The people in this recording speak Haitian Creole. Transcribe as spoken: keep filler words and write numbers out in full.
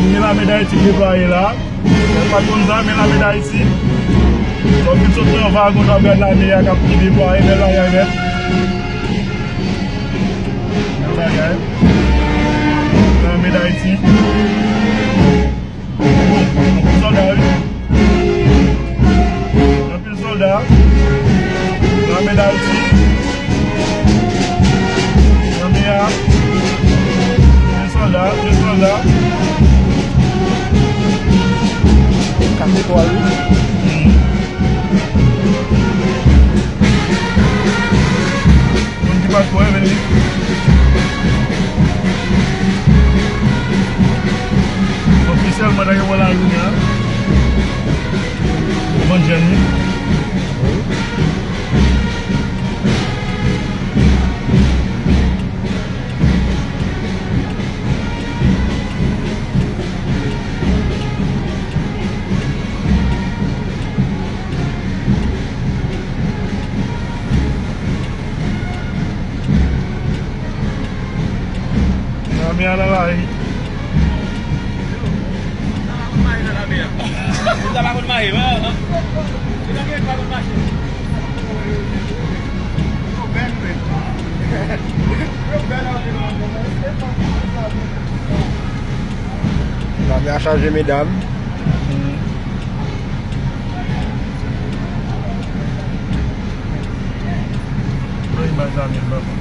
Gen lame Dayiti k deplwaye la. Mwen pa t konn sa, men lame Dayiti. Lè w fin sot nan vagon, w ap gad lame a k ap deplwaye, bèl bagay nèt. Bèl bagay. Lame Dayiti. Anpil sòlda, wi. Anpil sòlda. Lame Dayiti. Lame a. Anpil sòlda, anpil sòlda. Kat etwal, wi. Hmm. Moun ki pa t kwè, men li ofisyèlman ta gen bò lajounen an. Yo vann jèn li. Lame a nan lari. Sa pa konn maye, non? Sa pa konn maye. Lame a chaje, medam. Yon imaj lame, bro.